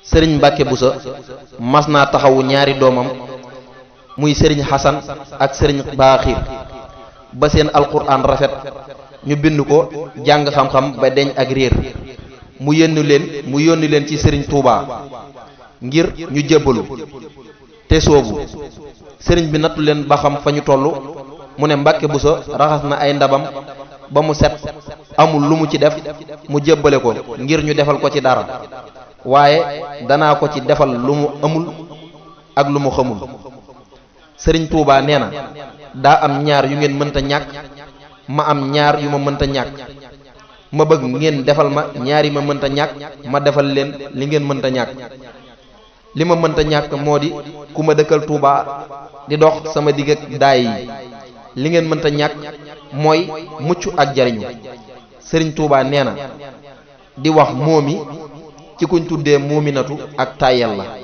sëriñ Mbàkke Buso mas naa taxawu ñaari doomam muy sëriñ Xasan ak sëriñ Baaxir ba seen alquran rafet ñu bind ko jàng xam-xam ba deñ ak réer mu yónni leen ci sëriñ Touba ngir ñu jébbalu te soobu sëriñ bi nattu leen ba xam fa ñu toll mu ne Mbàkke Buso raxas na ay ndabam ba mu set amul lu mu ci def mu jébbale ko ngir ñu defal ko ci dara waaye danaa ko ci defal lu mu amul ak lu mu xamul. sëriñ Touba nee na daa am ñaar yu ngeen mënta ñàkk ma am ñaar yu ma mënta ñàkk ma bëgg ngeen defal ma ñaar yi ma mënta ñàkk ma defal leen li ngeen mënta ñàkk. li ma mënta ñàkk moo di ku ma dëkkal Touba di dox sama digg ak daay yi. li ngeen mënta ñàkk mooy mucc ak jariñu. sëriñ Touba nee na di wax moomi ci kuñ tuddee moominatu ak tàyyel la.